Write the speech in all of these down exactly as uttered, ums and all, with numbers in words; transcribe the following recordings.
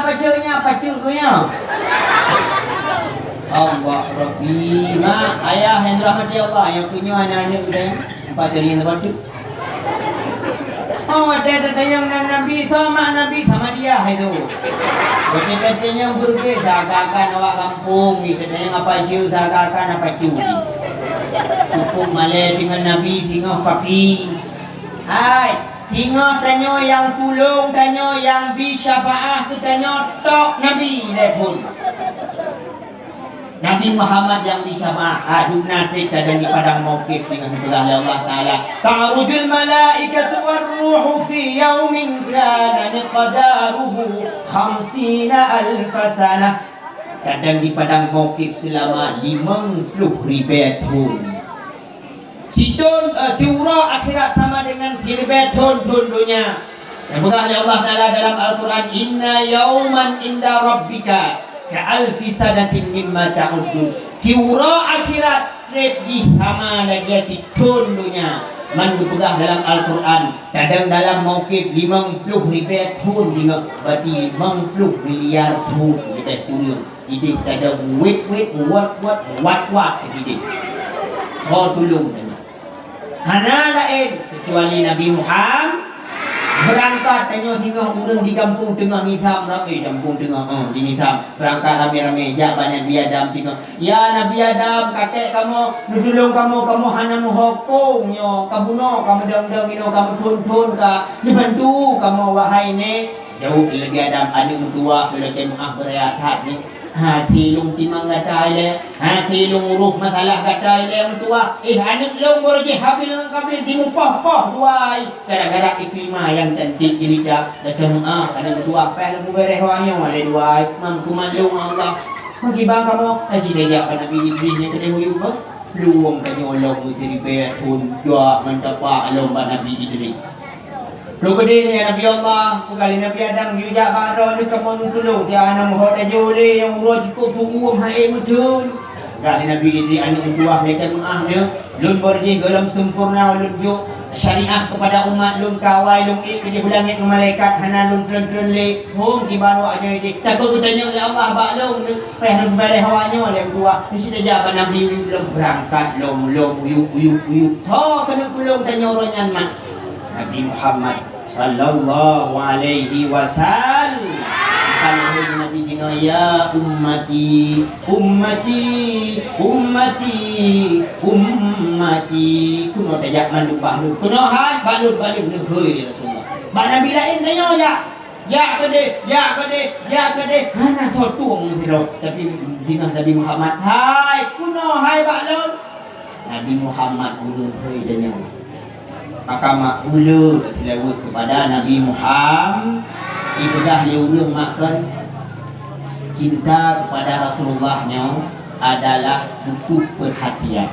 Pacu nyan, pacu ku nyan. Allah Rabbi, mak, ayah nyang dirahmati Allah, nyang punya aneuk-aneuk geutanyoe, empat jari nyang terpadu. Oh, watèe tatanyong nan Nabi, soe mak Nabi, sama dia hai tu. Watèe tatanyong beureuguih, seakan-akan awak gampông, tatanyong apa jeuet, seakan-akan apa cu. Cukup malèe deungon Nabi singoh paki. Hai, singoh tanyoe nyang tulông, tanyoe nyang bi syafaat keu tanyoe tok Nabi lé phon. Nabi Muhammad nyang bi syafaat, ah, dum na trép tadong di padang mauqif singoh geupeugah lé Allah Taala, "Ta'rujul malaikatu war ruhu fi yaumin kana miqdaruhu khamsina alfa sanah." Tadong di padang mauqif seulama limong ploh ribèe thon. Sithon, eh, siuroe akhirat sama deungon siribèe thon, thon donya. Geupeugah lé Allah Taala dalam Al-Qur'an, "Inna yauman inda rabbika ka alfi sanatin mimma ta'uddun." Siuroe akhirat trép jih sama lagèe sithon donya. Man geupeugah dalam Al-Qur'an, tadong dalam mauqif limong ploh ribèe thon deungon, berarti limong ploh miliar thon leubeh kureueng. Idéh tadong wét-wét, wat-wat, wat-wat idéh. Ho tulông tanyoe. Hana laén keucuali Nabi Muhammad. Beurangkat tanyoe singoh ureueng di gampông teungoh Nizam, ramé gampông teungoh, eh, di Nizam. Beurangkat ramé-ramé jak bak Nabi Adam singoh. "Ya Nabi Adam, kakek kamoe, neutulông kamoe, kamoe hana meuhokong nyoe. Kabunoe kamoe dong-dong inoe, kamoe thon-thon ka. Neubantu kamoe, wahai nèk." Jaweueb lé Nabi Adam, "Aneuk meutuwah, lôn lakèe meu'ah beuraya that nyoe. Hase lôn timang gata ilèe, hase lôn uroh masalah gata ilèe meutuwah. Eh, aneuk lôn baroe jih Habil ngon Kabil jimupoh-poh dua ai gara-gara Ikrimah nyang cantik jeulita. Lakèe meu'ah, aneuk meutuwah, payah lôn peubeuréh awak nyoe lé dua ai. Mam kumaklum Allah." Meukiban kamoe, aji tajak bak Nabi Idris nyang keudéh u yup, bah. Luwong tanyoe lom meusiribèe thon jak ngon tapak lom bak Nabi Idris. Lôn keudéh nyan Nabi Allah, peugah lé Nabi Adam, "Yue jak bak droeneuh kamoe neutulông, siat hana meuhok tajak lé, nyang uroe cukôp tu'uem hai meutheun." Peugah lé Nabi Idris, "Aneuk meutuwah, lakèe meu'ah nyoe, lôn baroe jih gohlom sempurna ulôn jok syariat keupada umat lôn, ka awai lôn ék keudéh u langèt ngon malaikat, hana lôn treun-treun lé. Hom kiban awak nyoe idéh, takot geutanyong lé Allah bak lôn, payah lôn peubeuréh awak nyoe lé meutuwah." Neusitajak bak Nabi, u yup lom, beurangkat lom, lom u yup, u yup, u yup. Tho keuneuk tulông tanyoe uroe nyan mak. Nabi Muhammad sallallahu alaihi wasallam. Bukan lagèe Nabi jinoe, "Ya ummati, ummati, ummati, ummati." Keunoe tajak mandum bak lôn. Keunoe hai bak lôn, bak lôn, neuhôi lé Rasulullah. Bak Nabi laén tanyoe jak. Jak keudéh, jak keudéh, jak keudéh. Hana soe tueng sidroe. Tapi jinoe Nabi Muhammad, "Hai, keunoe hai bak lôn." Nabi Muhammad ulôn hôi tanyoe. Maka mak uleue taseulaweuet keupada Nabi Muhammad, ipeugah lé ureueng makon cinta keupada Rasulullah nyoe adalah butuh perhatian.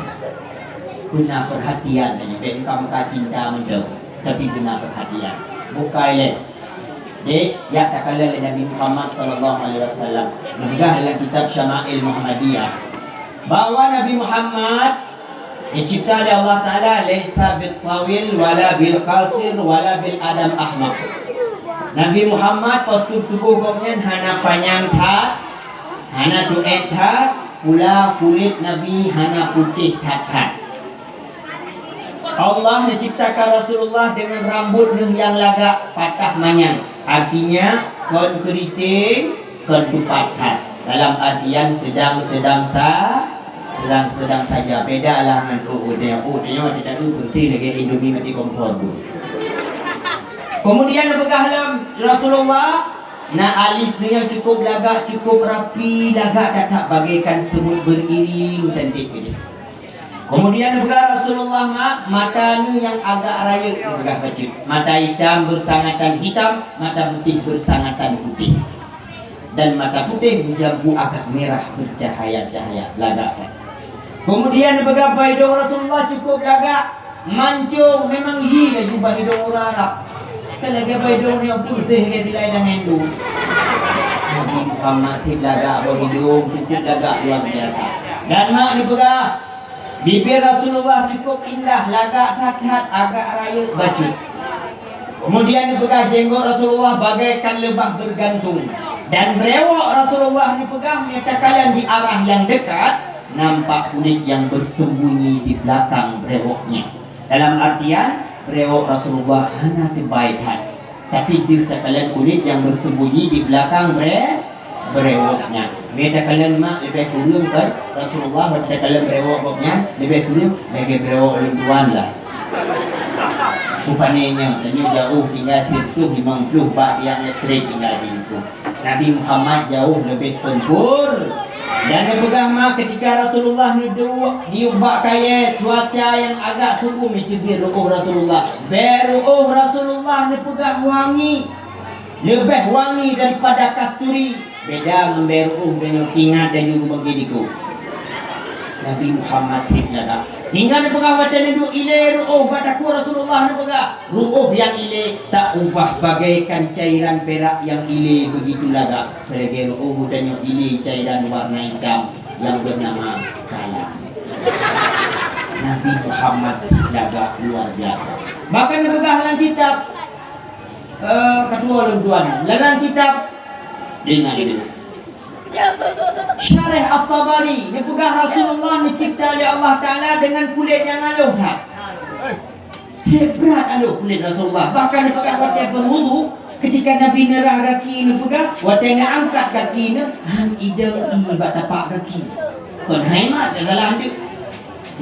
Beuna perhatian tanyoe, bèk muka-muka cinta mantong, tapi beuna perhatian. Bukai lé. Dek, jak takalon lé Nabi Muhammad sallallahu alaihi wasallam. Geupeugah dalam kitab Syama'il Muhammadiyah bahwa Nabi Muhammad dicipta lé Allah Taala, "Laisa bil tawil wala bil qasir wala bil adam ahmaq." Nabi Muhammad postur tuboh gobnyan hana panyang that, hana tuet that, pula kulét Nabi hana putéh that-that. Allah neuciptakan Rasulullah deungon rambot neuh nyang lagak patah manyang, artinya kon keuriting, kon tupat that. Dalam artian sedang-sedang sa-, sedang-sedang saja. Beda lah ngon ôk tanyoe. Ôk tanyoe watèe taeu beureuséh lagèe Indomie mati kompor tu. Kemudian neupeugah lom Rasulullah, na alis neuh nyang cukup lagak, cukup rapi, lagak that-that bagaikan semut beriring cantik geutanyoe. Kemudian neupeugah Rasulullah ma-, mata neuh nyang agak rayeuk neuh peugah bacut. Mata hitam bersangatan hitam, mata putih bersangatan putih. Dan mata putih menjambu agak merah bercahaya-cahaya, lagak that. Kemudian neupeugah baidong Rasulullah cukup lagak, mancung, memang hi laju baidong ureueng Arab. Kan lagèe baidong nyang putih lagèe silai dan endu. Nabi Muhammad cit lagak baidong, cukup lagak luar biasa. Dan mak neupeugah, bibir Rasulullah cukup indah, lagak that-that, agak rayeuk bacut. Kemudian neupeugah jenggot Rasulullah bagaikan lebah bergantung. Dan brewok Rasulullah neupeugah, meunyoe takalon di arah nyang dekat, nampak kulét nyang beusembunyi di beulakang brewok nyan. Dalam artian, brewok Rasulullah hana teubai that. Tapi deuh takalon kulét nyang beusembunyi di beulakang bre-, brewok nyan. Meunyoe takalon mak leubeh kureueng kan, Rasulullah, watée takalon brewok gobnyan leubeh kureueng lagée brewok lôn tuan lah. Rupajih nyoe, tanyoe jauh tinggai sireutoh limong ploh bak tiang elektrik tinggai di Lungkung. Nabi Muhammad jauh leubeh sempur. Dan neupeugah ma, keutika Rasulullah neuduek di ubak kayée, cuaca nyang agak sukum, iteubiet reuôh Rasulullah. Bée reuôh Rasulullah neupeugah wangi, leubeh wangi daripada kasturi. Beda ngon bée reuôh geutanyoe, ingat dan juga bagi diku. Nabi Muhammad treb lagak. Hingga neupeugah watée neuduek ilée reuôh bak takue Rasulullah, neupeugah, reuôh nyang ilée tak ubah bagaikan cairan perak nyang ilée begitu lagak. Lagée reuôh geutanyoe ilée cairan warna itam nyang beunama kalam. Nabi Muhammad treb lagak luar biasa. Bahkan neupeugah lam kitab, eh, keudua lôn tuan, lam kitab, dengar dulu. Syarah At-Tabari, neupeugah Rasulullah neucipta lé Allah Taala dengan kulét nyang aloh that. Sibrat aloh kulét Rasulullah. Bahkan neupeugah watée beurwudu, keutika Nabi neurah gaki, neupeugah watée neuangkat gaki neuh, han idong ié bak tapak gaki. Kon hai mat, dah galak deuh.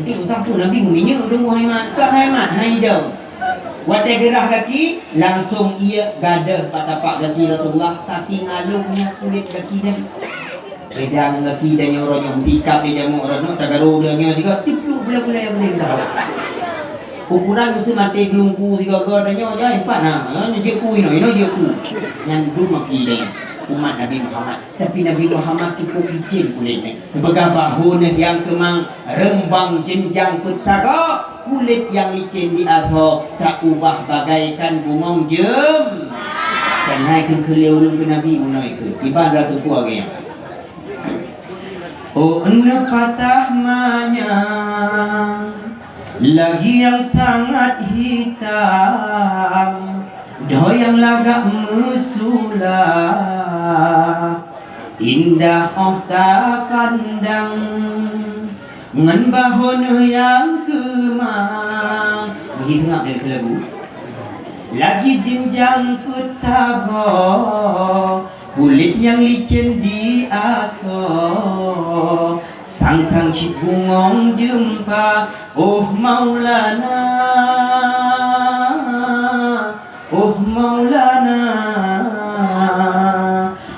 Untuk utang pun Nabi meuminyeuk dong hai mat, kon hai mat, han idong. Watée geurah gaki, langsong ié gadôh bak tapak gaki Rasulullah, saking aloh nyan kulét gaki nyan. Beda ngon gaki tanyoe uroe nyoe, meusikap lé jamok uroe nyoe, tagaro uroe nyoe juga, tipluk bulan-bulan nyang boleh tahu. Ukuran musim maté geulungku sigoe-goe tanyoe, jai empat na, nyoe jeuet ku, inoe, inoe jeuet ku. Nyan dum gaki tanyoe, umat Nabi Muhammad. Tapi Nabi Muhammad cukup licin kulét nyan. Neupeugah bahô neuh nyang keumang, reumbang jeunjang peuet sagoe, kulét nyang licin di asoe, tak ubah bagaikan bungong jeum. Kan hai kheun keu lé ureueng keu Nabi meunoe kheun, kiban ratu ku agée nyan. Oh, euneuek patah manyang, lagi nyang sangat hitam, doh nyang lagak meusula, indah óh tapandang, ngon bahô neuh nyang keumang. Bagi seungab dari lagu. Lagi jeunjang peuet sagoe, kulét nyang licén di asoe, sang-sang cit bungong jeumpa. Oh Maulana, oh Maulana,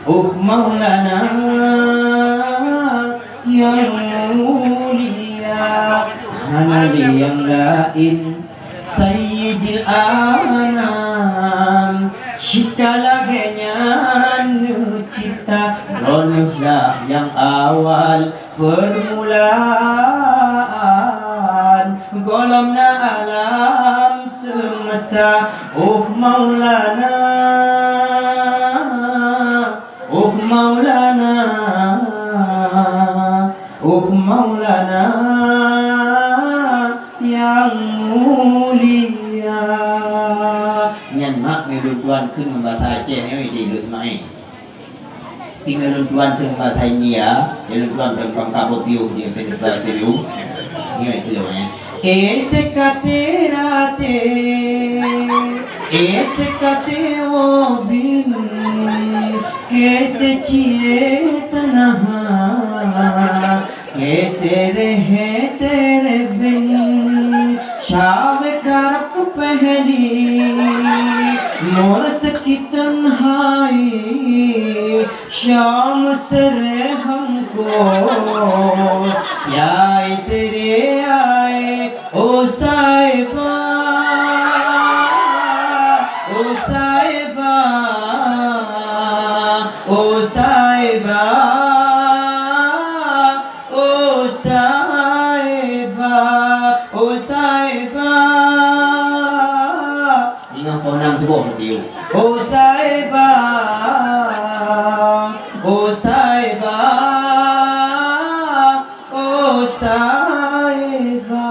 oh Maulana, nyang mulia, hana lé nyang laén. Sayyidil Anam, cipta lagée nyan neucipta, Droeneuh lah nyang awal peurmulaan, gohlom na alam seumeusta. Oh Maulana, oh Maulana, oh Maulana nyang mulia. Nyan mak meunyoe lôn tuan kheun ngon basa Aceh nyoe di Lut Mai. Pi meunyoe lôn tuan kheun ngon basa India, ya lôn tuan kheun kong kabo piôh di tempat piôh. Nyoe itu namanya. Aise ka tera der, aise ka tera bin, kaise chetna hai, kaise rahe tere bin, sham ka rab pehli, mor sakit tanhai, sham se rahe hamko, yaye tere aaye, O saiba, o saiba, o saiba, o saiba, o saiba. Ingat pohon tuboh, Biu. O saiba, o saiba. Oh saiba.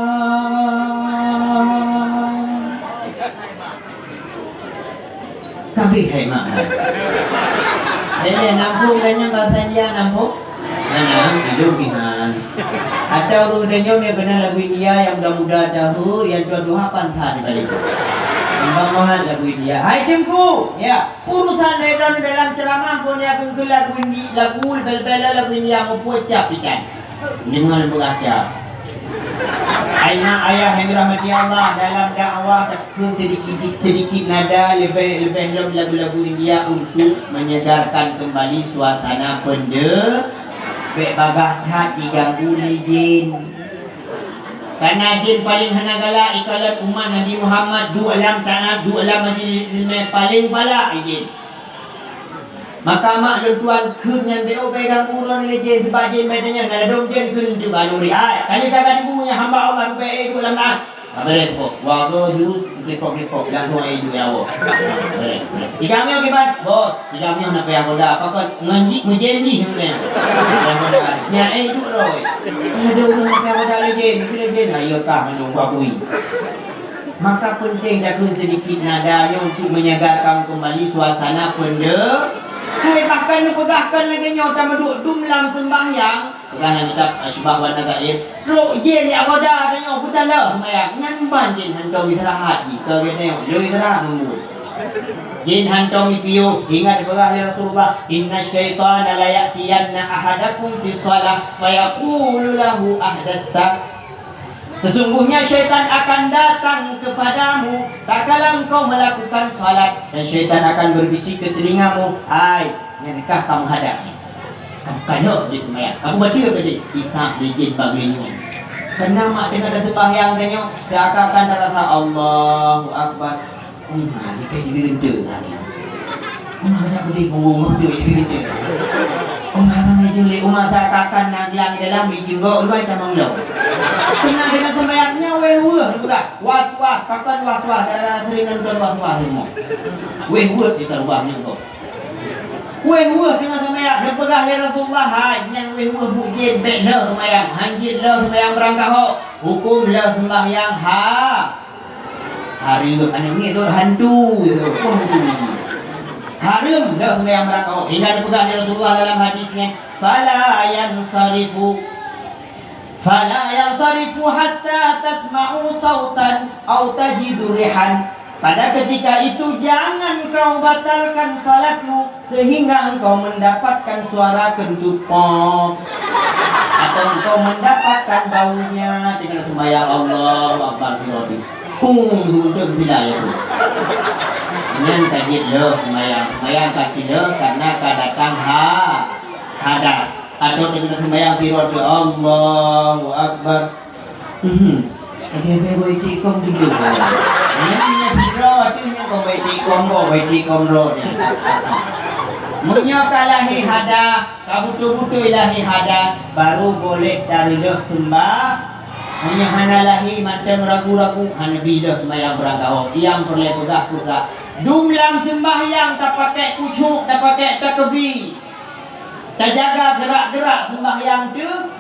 Kabeh hai mak hai. Jadi nampung dan nyang bahasa India nampung. Nah, nah, hidup pihan. Atau ureueng tanyoe nyang keunan lagu India nyang muda-muda tahu, nyang tua-tua hafal that di balik. Tambah mangat lagu India. Hai Teungku, ya, urusan lé droeneuh dalam ceramah pun ya keungkeu lagu Indi-, lagu bel-bela lagu India meupue cap ikan. Deungon beuracam. Hai mak ayah yang dirahmati Allah, dalam dakwah takheun sedikit-sedikit nada, leubeh-leubeh lom lagu-lagu India untuk menyegarkan kembali suasana pende-, bèk bagaih that diganggu lé jin. Karena jin paling hana galak ikalon umat Nabi Muhammad, duek lam taat, duek lam majlis ilmu, paling galak jin. Maka mak lôn tuan kheun nyan bèk, oh, bèk ganggu droeneuh lé jén, sabab jén bèk tanyong, na ladôm jén kheun teuk bak nuri. Ai, kali ka gadibu nyan hamba Allah rubek, eh, duek lam laén. Ka beureh pokok. Warga jurus kripok-kripok, langsung ai duek nyawa. Beureh, beureh. Tiga mioh kiban, bos. Tiga mioh na payah goda. Pakon ngon jih, meujen jih nyan. Payah goda. Nyan, eh, duek lôi. Ada ureueng na payah goda lé jén, kheun lé jén. Ayo kah mandum kuakui. Maka penting takheun sedikit nada nyoe untuk menyegarkan kembali suasana pende-, hai, bahkan neupeugah kon lagèe nyoe tameuduek dum lam seumbahyang. Peugah lam kitab Asy-Syubah wan Nadhair, trok jén jak goda tanyoe beutaleuh seumbahyang. Nyan ban jén hantom istirahat jih. Keu geutanyoe, lôn istirahat nunggu. Jén hantom jipiôh, ingat peugah lé Rasulullah, "Inna syaitana la ya'tiyanna ahadakum fi shalah, fa yaqulu lahu ahdasta." Sesungguhnya syaitan akan datang kepadamu tatkala engkau melakukan salat, dan syaitan akan berbisik ke telingamu, "Hai, nyan kah kamu hadap ni? Kamu kayok di semayang, kamu baca tadi, isah dijin bak geulinyueng." Kena mak tengah dah sembahyang tanyoe, seakan-akan dah rasa Allahu Akbar. Uma, di kai jibi geunteu nyan. Uma, banyak pedih punggung beutôi jibi geunteu. Uma, ramai julek, uma, seakan-akan na gelang di dalam, di jeugo luai tamong lom. Kena dengan sembahyang nyan, weh, weh, peugah. Was-was, pakon was-was, kadang-kadang sering nonton was-was rumoh. Weh, weh, kita rubah nyan kok. Weh, weh, dengan sembahyang, neupeugah lé Rasulullah, hai, nyan weh, weh, bujén, bèk lé sembahyang, hanjeuet lé sembahyang beurangkat hok, huköm lé sembahyang, ha. Hareuem, aneuk miet tu hantu tu. Pun tu. Hareuem dah sembahyang beurangkat. Hingga dipeugah lé Rasulullah dalam hadis nyan, "Fala yansarifu, fala yansarifu hatta tasma'u sautan au tajidu rihan." Pada ketika itu jangan kau batalkan salatmu sehingga engkau mendapatkan suara kentut pop, atau engkau mendapatkan baunya dengan sembahyang Allahu Akbar fi roti. Pung, untung bila ya tu. Nyan ka jeuet lé sembahyang, sembahyang ka jeuet lé karena ka datang ha-, hadas. Atau dengan sembahyang fi roti, Allahu Akbar. Mhm. Lagèe bèe boh iték kông tidur. Nyan, nyan sidroe ateueh nyan kông boh iték kông boh, boh iték kông droe nyan. Meunyoe ka lahé hadas, ka beutôi-beutôi lahé hadas, baru boleh tareuleuh seumbah. Meunyoe hana lahé mantong ragu-ragu, hana bri leuh seumayang beurangkaho. Nyang peureulèe peugah-peugah. Dum lam seumbahyang tapakék khusyuk, tapakék takbir. Tajaga geurak-geurak seumbahyang teuh,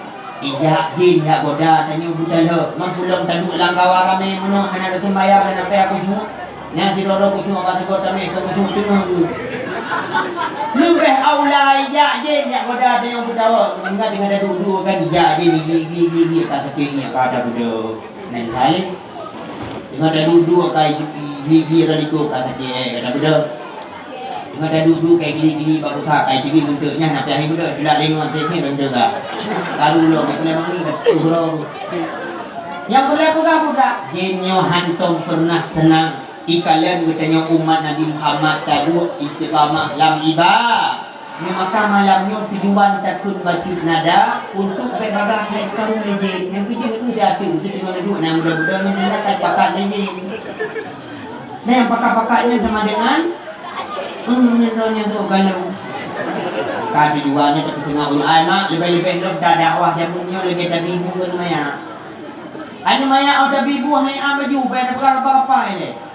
ijak jén jak goda tanyoe beutalhok, meupulông taduek lam kawa ramé meunoe hana taseumbahyang dan apai aku jeuet. Nyan sidroe-droe khusyuk bak saboh tamé keu khusyuk teungoh tu. Leubeh aula ijak jén jak goda tanyoe beutawa, ingat deungon taduek-duek kan ijak jén gili-gili ka sakét nyan ka tabeudôh. Nyan kali. Teungoh taduek-duek ka gili-gili ka likot ka sakét, eh, ka tabeudôh. Teungoh taduek-duek kai gili-gili bak buta, kai tibi meunteuk nyan, na pih beudôh, tulak lingong, teuh nyan beudôh ka. Karu lom, peureulèe mangi, ka tuh lom. Nyang peureulèe peugah budak, jén nyoe hantom peureunah seunang. Ikalon geutanyoe umat Nabi Muhammad taduek istiqamah lam iba-, nyoe maka malam nyoe tujuan takheun bacut nada untuk bèk bagaih karu lé jén. Nyang keujeuet tu di ateueh, tu teungoh duek, na mudah-mudahan nyoe nada ka pakat lé jén. Nah, nyang pakat-pakat nyan sama dengan, hmm, nyan droe nyan tu galong. Ka tujuan nyan tapi teungoh ureueng ai mak, leubeh-leubeh lom ta dakwah jameun nyoe lagèe tabi bu keu maya. Anu maya oh tabi bu hai am baju, bai na peugah apa-apa ilèe.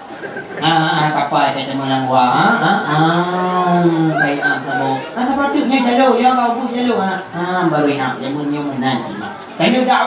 Ah, ah, ah, kapai ka teuma lam gua, ah, ah, ah, kai ah, sabo. Ah, sabo tu nyan jalo, ya kau bu jalo, ah, ah, baru ingat, jameun nyoe meunan cit, mak. Kami dak